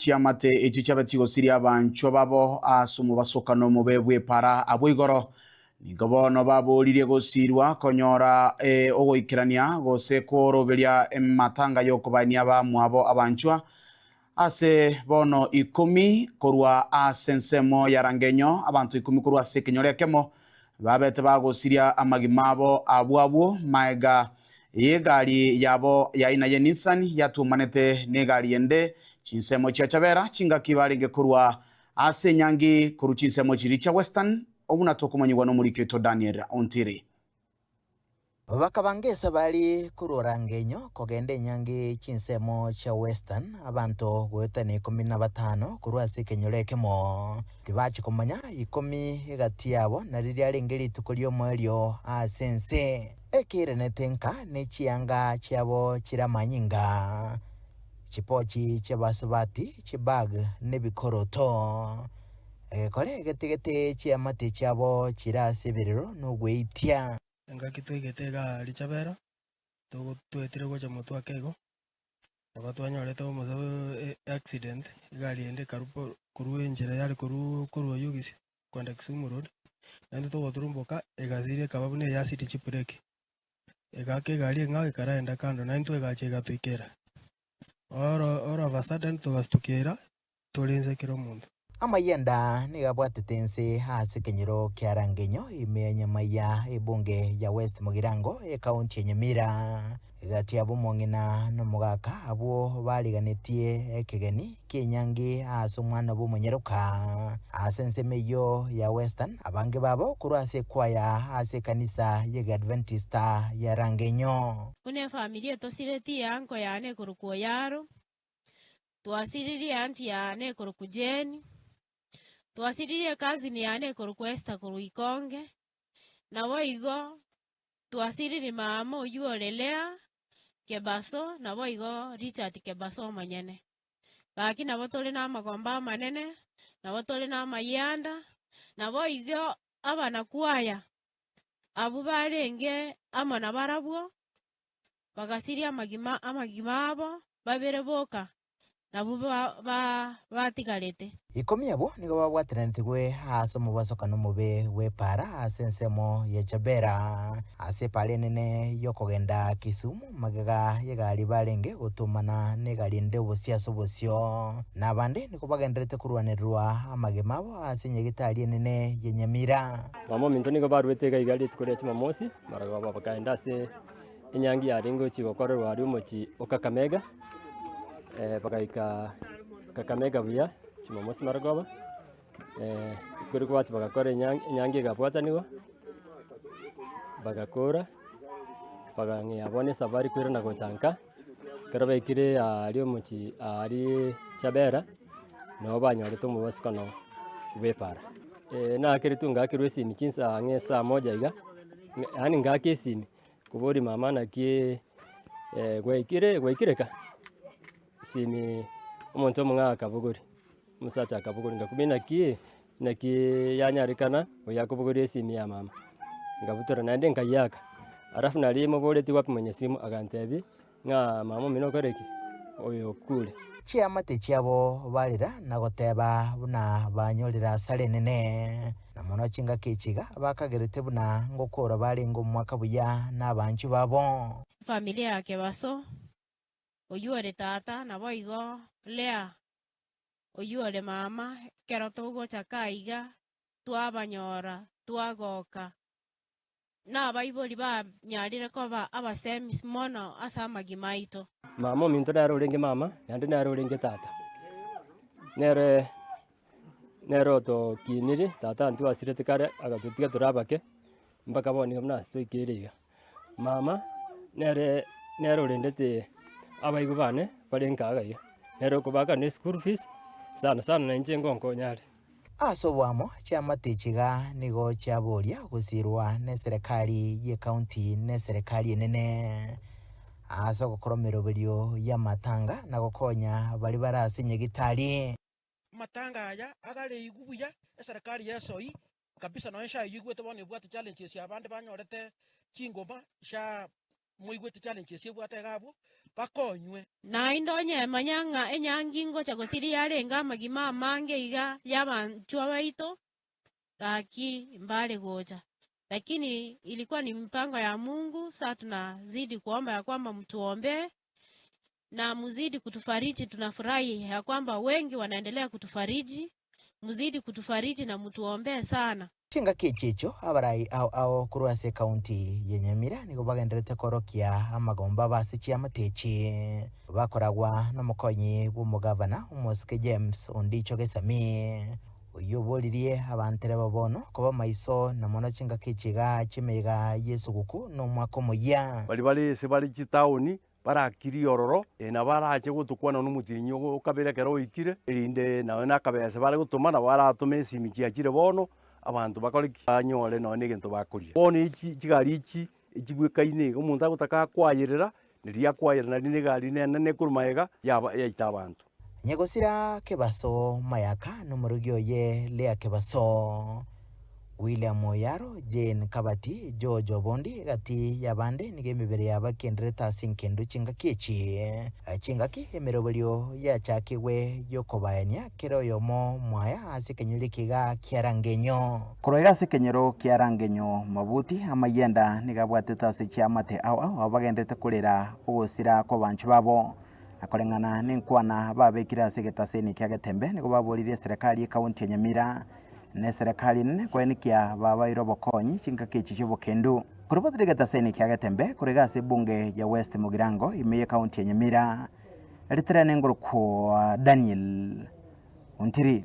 Chiamate echio chiabe chigosiria abanchwa babo ase omobasokano omobe bw'epaara abwo igoro. Nigo bono baboririe gosiirwa konyora ogoikerania gose kworoberia amatanga y'okobania abamwabo abanchwa ase bono ikomi korwa ase ensemo ya Rangenyo, abanto ikomi korwa ase ekenyoro ekemo babete bagosiria amagima abo abwo abwo magega y'egari yabo y'aina ye Nissan yatuomanete negari ende chinsemo chia Chabera chingaki barenge korwa ase enyangi korwa chinsemo chiria chia Western obuna tokomanyigwa nomoriki oito Daniel Ontiri. Bakabanga esabari korwa Rangenyo kogenda enyangi chinsemo chia Western, abanto goetania 15 korwa ase ekenyoro ekemo. Tibachia komanya ikomi egati yabo nario riarenge rituko ri'omoerio ase ense. Ekeiranete nka ne chianga chiabo chire amanyinga, chipochi chi'abasubati, chibag, na ebikoroto. Egekore getigete chiamate chiabo chire ase ebirero na ogweitia. Engaki twaigete igaa richabera, togo twetire gocha motwe ake igo, nabo twanyorete omosabe accident, egari ende ekarwa po korwa enchera yare korwa korwa oyio gisi kogenda Kisumu road, naende togoturumboka egasiria ekaba buna eyasiri chibreki, egaaka egari eng'ao ekaraenda kando naintwe egacha egatoikera, all all of a sudden togastukera tore inse kera omonto. Amayenda nigo abwatete ense ase ekenyoro kia Rangenyo ime ya Nyamaiya ebunge ya West Mugirango ekaunti ya Nyamira. Egati yabo omong'ina na omogaka abwo bariganetie ekegeni ki'enyangi ase omwana bw'omonyaroka ase ensemo eyio ya Western, abange babo korwa ase ekwaya ase ekanisa y'Egeadventista ya Rangenyo. Buna efamiri etosiretie eanko yane ekorokwa Oyaro, Twasiririe aunty yane ekorokwa Jane, twasiririe ecousin yane ekorokwa Esther korwa Ikonge, naboigo twasiririe mama oywo ore Leah Kebaso naboigo Richard Kebaso omonyene. Gaki nabo tore na amagomba amanene, nabo tore na amayianda, naboigo abanakwaya abwo barenge amo nabarabwo. bagasiria amagima amagima abo babere boka, nabwo batigarete. Ikomi abwo nigo babwatananetigwe ase omobasokano omobe bw'epaara ase ensemo ya Chabera, ase epaara enene y'okogenda Kisumu, magega y'egari barenge gotomana negari ende obosio ase obosio, na abande nigo bagendererete korwanererwa amagima abo ase enyagitari enene ya Nyamira. Mama ominto nigo baruete iga iga rituko ria Jumamosi, barabwo bakaenda ase enyangi yarenge gochia gokorerwa aria omochie o Kakamega, bagaika Kakamega buya Jumamosi marogoba, rituko rikobwatia bagakora enyangi, enyangi egabwatanigwa, bagakora, bagang'ea bono esafari koirana gocha nka, ekero baikire aria omochie aria Chabera, nabo banyorete omobasukano bwa epara. Nakeretwe ngakerwa esimi chinsa ang'e saa moja iga, yaani ngaka esimi. Koboria mama naki gwaikire gwaikire ka? Esimi omonto omong'ao akabogoria, omosacha akabogoria ngakumia naki naki yanyarekana oyo akobogoria esimi ya mama, nkabutora naende nkayiaka, alafu naria moboretie wapi mwenye simu agantebia ng'a mama omino okore ki? Oyo okure. Chiamate chiabo barera na goteba buna banyorire asara enene, na mono chingaki echi iga bakagerete buna ngokoora barenge omwaka buya nabanchwa babo. Efamilia ya Kebaso, oyio ore tata, naboigo Lea, oyio ore mama, ekero togocha ka iga, twabanyora, twagoka. Nabaibori banyarire koba abasemi mono ase amagima aito. Mama ominto nere orenge mama, naende nere orenge tata. Nere nere otokiniri, tata intwe asirete kare agatotiga tore abake, mpaka bono iga buna ase toikeire iga. Mama, nere nere orendete abaibwa bane bare nka iga iga, nere okobaakana eschool fees, sana sana na inche ngonkonya are. Ase oboamo, chiamate echi iga nigo chiaboria gosirwa neserekari y'ecounty neserekari enene ase ogokora emeroberio y'amatanga na gokonya baria bare ase nyagitari. Amatanga aya agareigwe buya, eserekari y'esoi kabisa nonya sha eyio igwete bono ebwate challenges abande banyorete chingoma sha moigwete challenges ebwate iga abwo. Bakonywe. Naende onye manya ng'a enyangi ngocha gosiria yarenge amagima amange iga y'abanchwa baito, gaki mbare gocha. Lakini ilikuwa ni mipango ya Mungu, sa tunazidi kuomba ya kwamba mtuombee na mzidi kutufariji. Tunafurahi ya kwamba wengi wanaendelea kutufariji, mzidi kutufariji na mtuombee sana. Chingaki echi echio abarai ao ao korwa ase ekaunti ya Nyamira nigo bagendererete korokia amagomba abo ase chiamate echi bakoragwa nomokonyi bw'omogavana omosike James Ondicho Gesami oyio oboririe abantereba bono koba maiso na mono chingaki echi iga chi'emeyega y'esuguku na omwaka omoyia. Baria bare ase bare chitaoni barakirie ororo, nabo arache gotokwana nomotienyi o kabere ekero oikire, erinde nonye nakabesa bare gotoma nabo aratome esimi chiachire bono, abanto bakore ki? Banyore nonye na egento bakoria. Bono echi chigari echi echibwekaine iga, omonto agotaka akoayerera, riria akoayerera naende na egari nene ekorwa magega yaba yaita abanto. Nyagosira Kebaso Mayaka nomorogi oye Leah Kebaso, William Oyaro, Jane Kabati, George Obondi gati y'abande nigo emebere yabo ekendererete ase engendu chingaki echi. Chingaki emeroberio yachakigwe y'okobaenia kera oyomo mwaya ase ekenyoro eke iga kia Rangenyo. Korwa iga ase ekenyoro kia Rangenyo mabuti amayenda nigo abwatete ase chiamate ao ao abwo bagendererete korera ogosira kw'abanchwa babo. Na koreng'ana nenkwana babekire ase egetaseni kia Getembe, nigo baboririe eserekari y'ekaunti ya Nyamira na eserekari enene koenekia babaeire obokonyi chingaki echi chi'obokendu. Korobotire egetaseni kia Getembe korwa iga ase ebunge ya West Mugirango ime y'ekaunti ya Nyamira, ritere nengorokwa Daniel Ontiri.